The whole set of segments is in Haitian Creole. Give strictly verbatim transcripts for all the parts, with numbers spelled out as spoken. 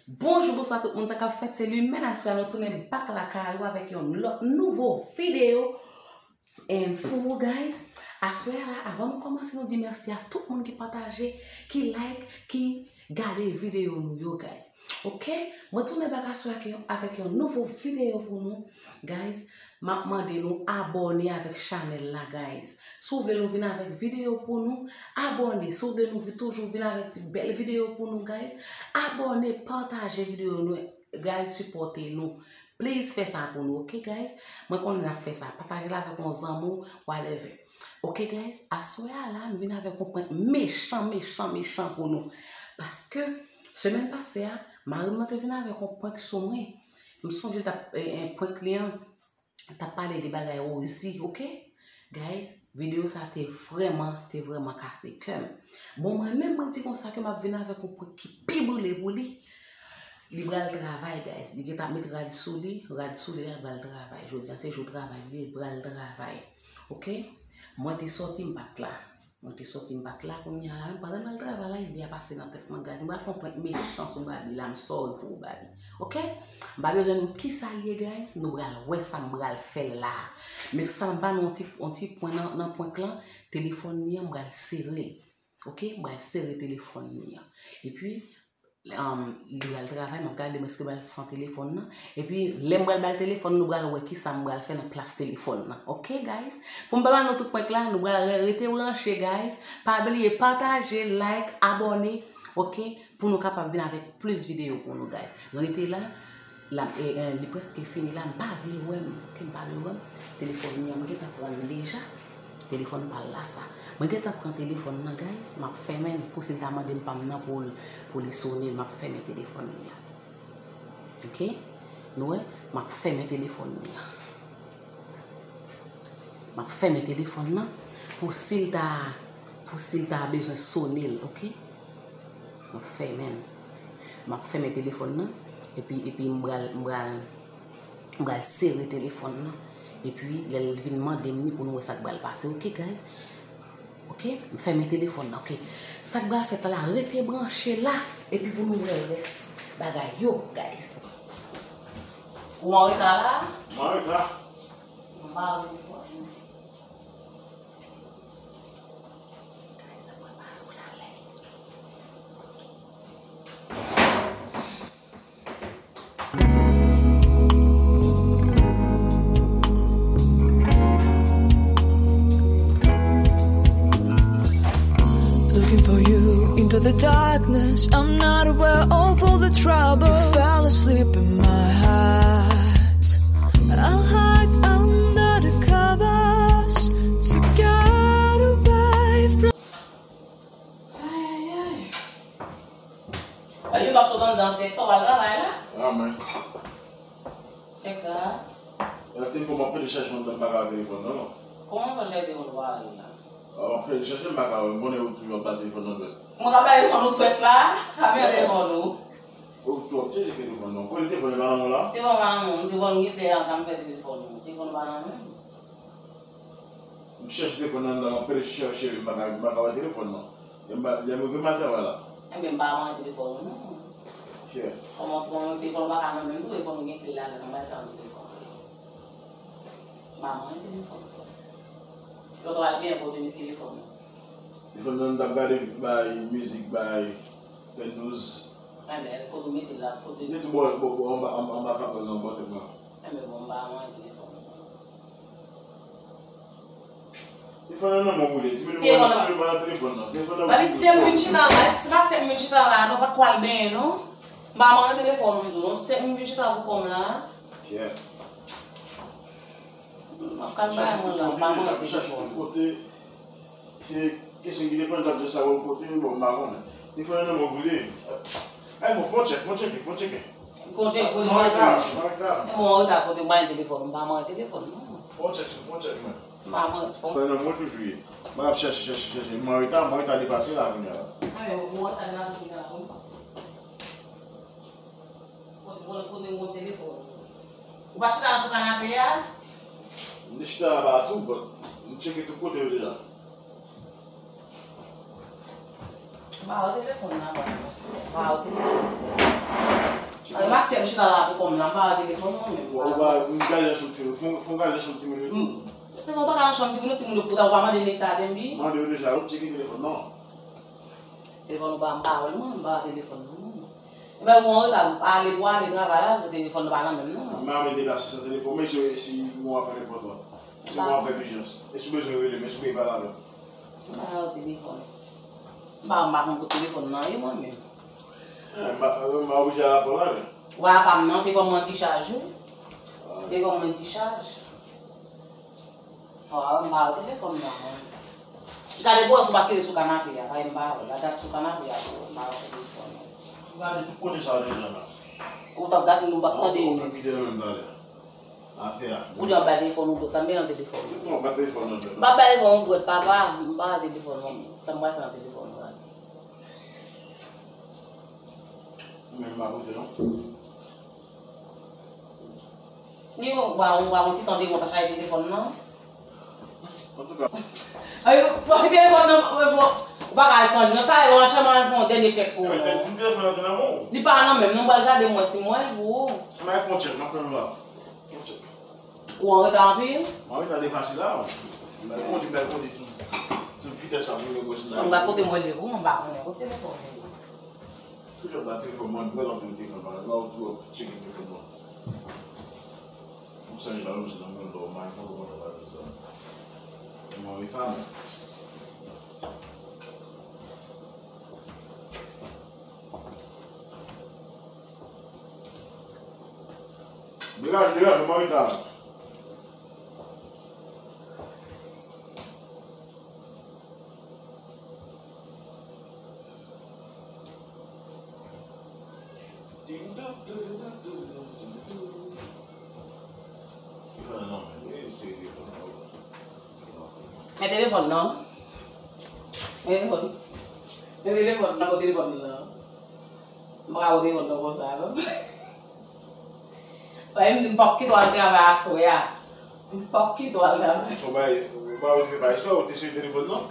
Bonjou, bonswa tout moun, sa k ap fèt? Se Lumène, aswè a nou tounen back lakay ou avèk yon lòt nouvo videyo. And pou ou, guys, aswè a la, avan nou kòmanse, nou di mèsi a tout moun ki pataje, ki like, ki gade videyo nou yo, guys. Ok? Mwen tounen back aswè a avèk yon, avèk yon nouvo videyo pou nou, guys. M ap mande nou abòne avèk chanèl la, guys. Si w vle nou vin avèk videyo pou nou, abòne. Si w vle nou vi-, toujou vin avèk bèl videyo pou nou, guys, abòne, pataje videyo nou, guys, sipòte nou. Please fè sa pou nou, ok, guys? Mwen konnen n ap fè sa. Pataje l avèk yon zanmi w, whatever. Ok, guys, aswè a la, m vin avèk yon prank mechan, mechan, mechan pou nou. Paske, semèn pase a, mari m nan te vin avèk yon prank sou mwen. M sonje l t ap, eh, eh, prank li an, t ap pale de bagay Rosie, ok? Guys, videyo sa te vrèman, te vrèman kase kè m. Bon, mwen menm, mwen di konsa ke m ap vin avèk yon prank ki pi boule pou li. Li pral travay, guys. Li gentan met rad sou li, rad sou li, li pral travay. Jodi a se jou travay li, li pral travay. Ok? Mwen te sòti, m pa t la. Mwen te sòti, m pa t la, kounye a la, menm pandan m al travay la, ide a pase nan tèt mwen, guys. M pral fè yon prank mechan sou Babi la, m sorry pou ou, Babi. Ok? M pa bezwen nou kisa l ye, guys. Nou pral wè sa m pral fè la. Men sa m pa nan yon ti, yon ti pwen nan, nan prank lan, telefòn li an, m pral sere l. Ok? M pral sere telefòn li an. Epi, um, li pral travay, m ap gade demen èske l pral san telefòn nan. Epi, lè m pral ba l telefòn, nou pral wè kisa m pral fè nan plas telefòn nan. Ok, guys? Pou m pa ba nou tout prank la, nou pral re-, rete branche, guys. Pa bliye pataje, like, abòne, ok? Pou nou kapab vin avèk plis videyo pou nou, guys. Rete la, la, e, e, li prèske fini la, m pa vle wè m, ok? M pa vle wè m. Telefòn li an, m gentan pran li deja. Telefòn pa l la sa. Mwen gentan pran telefòn nan, guys. M ap fèmen l pou si l ta mande m pa m nan pou l, pou li sonnen l, m ap fèmen telefòn li an. Ok? Nou wè? M ap fèmen telefòn li an. M ap fèmen telefòn nan pou si l ta, pou si l ta bezwen sonnen l, ok? M ap fèmen l. M ap fèmen telefòn nan. Epi, epi m pral, m pral M pral sere telefòn nan. Epi, lè l vin mande m ni pou nou wè sa k pral pase. Ok, guys? Ok? M fèmen telefòn nan. Ok. Sa k pral fèt la, la, rete branche la. Epi pou nou wè rès bagay yo, guys. Ou an reta la? Mwen an reta. M pa rete twò. Guys, ap prepare pou n ale. Looking for you into the darkness. I'm not aware of all the trouble. Fell asleep in my heart. I'll hide under the covers to get away from Ay, ay, ay. Epi w ap sot anndan sèks, w al travay la? Amen. Sèks la? Nan telefòn, m ap pede chèche anndan, m pa ka wè telefòn nan, non. Kòman w fè chèche telefòn ou pa wè l la? A, m ap pede chèche, m pa ka wè, m konnen ou toujou ap bay telefòn ou dwèt. Mwen ka bay telefòn ou dwèt la? Ka bay telefòn ou. Ou twòp chèche telefòn nan. Kote telefòn nan pa nan men w la? Telefòn pa nan men w, telefòn ou gen lè a, sa m fè telefòn ou. Telefòn ou pa nan men m. M chèche telefòn nan, nan, m ap pede chèche, m pa ka, m pa ka wè telefòn nan. Lè m pa, lè m rive m al travay la. Enben, m pa manyen telefòn ou non. Kòman, kòman telefòn ou pa ka nan men m tou, telefòn ou gen kle ladan l, m pa fè anyen telefòn ou. M pa manyen telefòn ou. Lòt ou al byen kote met telefòn ou. Telefòn nan m t ap gade bay mizik, bay fè news. Enben, kote ou mete l la, kote. Li tou bò, bò, bò, anba, anba, anba kapòn nan, bò tèt mwen. Enben, bon, m pa manyen telefòn ou. Telefòn nan nan men w, boule. Ti menou pa nan, ti menou pa nan telefòn nan. Telefòn nan. Papi, senk minit chita la, se pa senk minit chita la, non, pa t pral benyen, non. M pa manyen telefòn ou, m di w, non. Senk minit chita pou kò m la. Kè. M ap kal bay mwen la, m pa manyen telefòn. Ap chache tout kote. Se kesyon ki depann, t ap di sa, bon, kote, bon, m pa konnen. Telefòn nan nan men w, boule. Ay, fò, fò tchèk, fò tchèke, fò tchèke. Kote, kote, mwen reta, mwen reta. E mwen reta kote, mwen pa gen telefòn, mwen pa manyen telefòn, non. Fò tchèk, fò tchèk, mwen. Mwen pa manyen, fò. Mwen nan mwen toujou ye. Mwen ap chèche, chèche, chèche. Mwen reta, mwen reta depase la, kounye a. A, men mwen reta depase kounye a, kounye a. Kote, kote, kote mwen telefòn? Ou pa chita sou kanape a? M te chita anba a tou, but m tcheke tout kote yo deja. Ba yo telefòn nan, ba yo. Ba yo telefòn. Masyè, m chita la pou kò m la, m pa wè telefòn mwen menm. Bon, ou pa, m gade nan chanm timoun, fon, fon gade nan chanm timoun yo tou. Telefòn pa ka nan chanm timoun, non, timoun yo pou ta, ou pa mande nèg sa, Denby? Mande yo deja, yo tcheke telefòn nan. Telefòn ou pa, m pa wè l, mwen, m pa wè telefòn nan, non. Ebyen, ou anreta, ou ale pou ale travay la, telefòn nan pa nan menm, non. M pa vle deplase san telefòn, men si, si mwen apèl enpòtan. Si mwen apèl ijans. E si w bezwen rele m, e si w bezwen pale avè m. M pa nan telefòn. M pa, m pa konn kote telefòn nan ye mwen menm. Eh, m pa, m pa oblije al apèl la, men. Ou pa pa m nan, telefòn mwen dichaj, wi. Ah. Telefòn mwen dichaj. Ò, m pa wè telefòn nan, mwen. Gade pou wè si w pa kite sou kanape a, paske m pa wè l. Gade sou kanape a, m pa wè telefòn nan. Gade tout kote sa yo deja la. Ou t ap gade, nou p ap tande. Ou menm ki te nan menm talè. Atè a. Ou di w ap bay telefòn yon dwèt, sa m bezwen nan telefòn. Non, bay telefòn nan dwèt. M pa bay telefòn yon dwèt, papa, m pa bay telefòn non. Sa m pral fè nan telefòn nan? Ou menm pa kote non. Ni ou pa, ou pa yon ti tan de yon ta chaje telefòn nan. Antouka. Ay, ou pa telefòn nan, ou pa ka al san li. Nan kay ou an chanm al fè yon dènye tchèk pou ou. Di m telefòn nan te nan men w. Li pa nan menm, nou pral gade mwen si mwen pou ou. M al fè yon tchèk, m ap tann ou la. Yon tchèk. Ou anreta anpil? Mwen anreta deplase la. M al kondi, m al kondi tout, tout vitès sa pou mwen mwen si la. Mwen pa kote mwen li pou mwen pa konnen kote telefòn. Toujou ba telefòn mwen, mwen anpil telefòn pa la, ou tou ap tcheke telefòn mwen. Ou se jalouzi nan moun lò, mwen konn ou konn pa sa. Mwen anreta non. Degaje, degaje, mwen anreta. Men telefòn nan. Men telefòn. Men telefòn nan, men telefòn nan. M pa ka pote kòb nan konsa, non. Paske m di m p ap kite w al travay aswè a. M p ap kite w al travay. Son bagay, ou pa vin fè pa espre, ou te sere telefòn nan?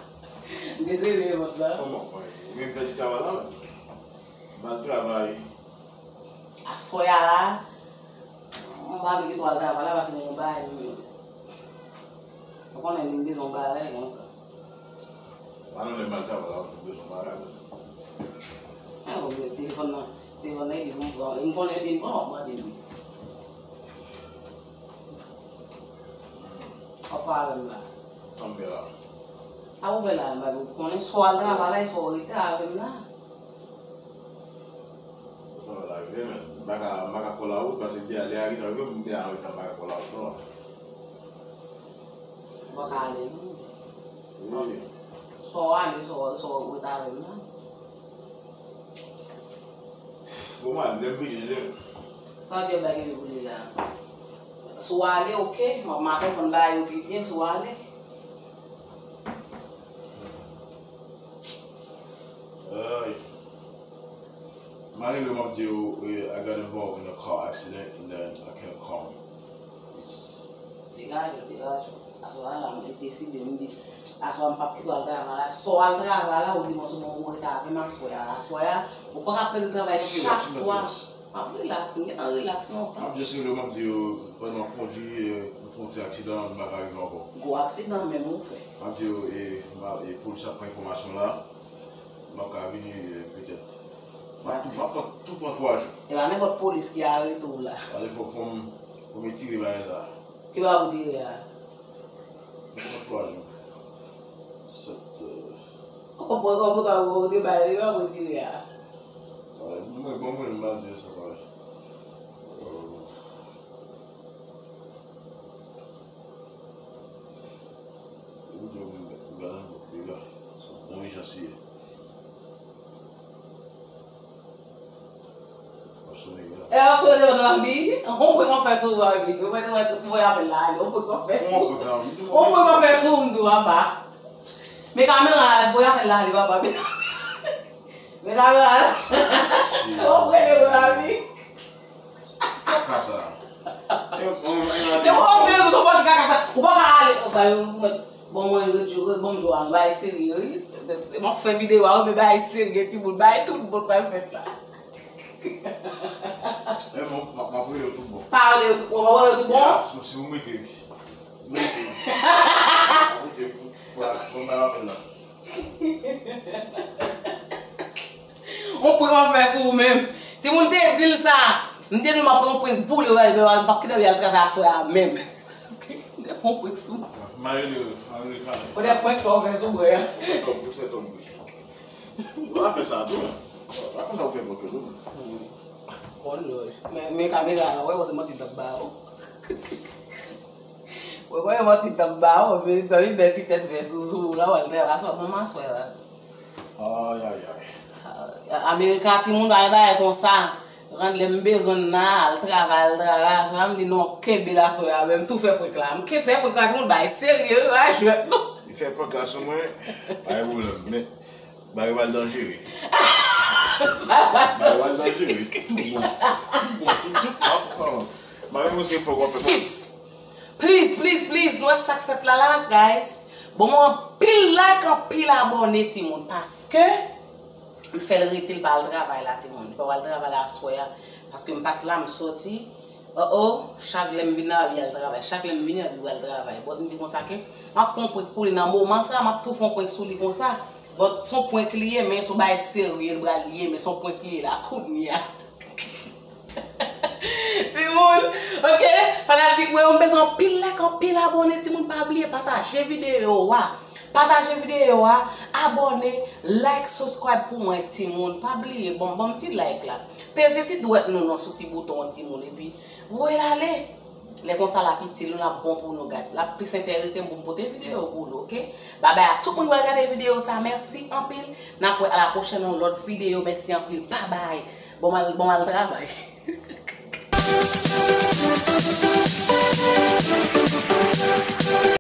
M te sere telefòn nan. Kòman? Ou vin pèdi travay la menm? M al travay. Aswè a la, m pa vle kite w al travay la, paske m gen yon bagay m, ou konnen m bezwen yon bagay konsa. Pa nan lè m al travay la, ou bezwen bagay. Ah, ou gen telefòn nan, telefòn nan, li pou m pran, li m konnen li m pran, w ap mande m. W ap fè avè m la. Sa m fè la? Sa ou fè la, m pa konnen, swa w al travay la, swa w rete avè m la. Sa w la rive, men. M pa ka, m pa ka kò la wout, paske lè a, lè a rive, m te anreta, m pa ka kò la wout, non. Ou pa ka ale, non. Wi. Swa w ale, swa, swa w rete avè m nan. Bon, man, lè m vini, lè. Sa w gen bagay pou li la? Si w ale, oke, m ap maten konn bagay yo pi byen, si w ale. Ay. Malere, m ap di yo, eh, I got involved in a car accident and then I can't come. It's Degaje w, degaje w. Aswè a la, m deside, m di, aswè a m p ap kite w al travay la. Swa w al travay la, ou di mwen sou mwen ou rete avè m aswè a. Aswè a, ou pa ka pèdi travay chak swa. M ap relax, m gentan relax lontan. M ap just rele yo, m ap di yo, pandan m ap kondui, eh, m fè yon ti aksidan, m pa ka rive ankò. Gwo aksidan menm ou fè. M ap di yo, eh, m ap, eh, polis ap pran enfòmasyon la. M ap ka vini, eh, petèt. M ap tou, m ap pran, tou pran twa jou. E pa nenpòt polis ki arete w la. Pase fò, fò m, fò m etire bagay sa. Ki bagay ou tire a? M pran twa jou. Sèt, eh. Ou konprann kòman ou ta ou te bay li, ou tire a. Mwen, bon, mwen, m pa di sa, sa. Ou di w m gade anpil piga. Se yon bon ijans li ye. W ap sonnen la. E w ap sonnen nan anvi. On prank w ap fè sou ou anvi. Ou mèt, ou mèt voye apèl la ale. On prank w ap fè sou ou. On prank w ap fè sou ou m di w apa. Men kamera a voye apèl la ale papa. Men kamera a. On prank w ap fè sou ou anvi. Kaka sa. E, e, e, e, Depi w serye sou konpòte kaka sa, ou pa ka ale, ou pa yo, ou mèt, bon, mwen, yo, yo, bon, m jwe a, bagay serye, wi. M ap fè videyo a, wi, men bagay serye, timoun, bagay tout bon pral fèt la. M ap rele yo tout bon. Pa rele yo tout bon, pa rele yo tout bon. Si w mete wi. M mete wi. M mete wi. Pou pou bay apèl la. Yon prank w ap fè sou ou menm. Timoun te di l sa. M te di w m ap fè yon prank pou li, m p ap kite l al travay aswè a menm. Paske m te fè yon prank sou ou. M a rele, m a rele travay. Ou te prank sa w fè sou mwen an. Ou fè tòp, ou fè tòp wi. Ou pa fè sa tou. Pa konn sa ou fè prank yo tou. Oh Lord. Men, men kamera a, wè, wè se manti t ap ba ou. Wè, wè, manti t ap ba ou, men, men bèl ti tèt vè sou, sou ou la, w al travay aswè, bon, m aswè la. Ay, ay, ay. Amerika, timoun, pa gen bagay konsa. Rann lè m bezwen n nan, al travay, al travay, sa m di non, kenbe l aswè a, men m tou fè prank la. M ke fè prank la, timoun, bay serye, wi, pa jwèt, non. Li fè prank la sou mwen, pa gen pwoblèm, men bagay yo pral danjere. Bagay yo pral danjere, tout bon, tout bon, tout, tout, non, non, non. Mwen menm, mwen se prank w ap fè. Peace. Please, please, please, nou wè sa k fèt la la, guys. Bon, mwen anpil like, anpil abòne, timoun, paske m fè l rete, l pa al travay la, timoun. Li pa al travay la aswè a, paske m pa t la, m soti. Oh, oh, chak lè m vin nan, li al travay. Chak lè m vini, li al travay. But m di konsa ke m ap fè yon prank pou li nan moman sa, m ap tou fè yon prank sou li konsa. But se yon prank li ye, men se yon bagay serye l pral ye, men se yon prank li ye la, kounye a. Timoun, ok? Fanatik mwen, m bezwen anpil like, anpil abòne, timoun, pa bliye pataje videyo a. Pataje videyo a, abòne, like, subscribe pou mwen, timoun. Pa bliye, bon, ban m ti like la. Peze ti dwèt nou non sou ti bouton an, timoun, epi voye l ale. Lè konsa l ap itil nou, l ap bon pou nou gad. L ap plis enterese m pou m pote videyo pou nou, ok? Babay a tout moun ki pral gade videyo sa, mèsi anpil. N ap wè a la pwochèn nan yon lòt videyo, mèsi anpil, babay. Bon m al, bon m al travay.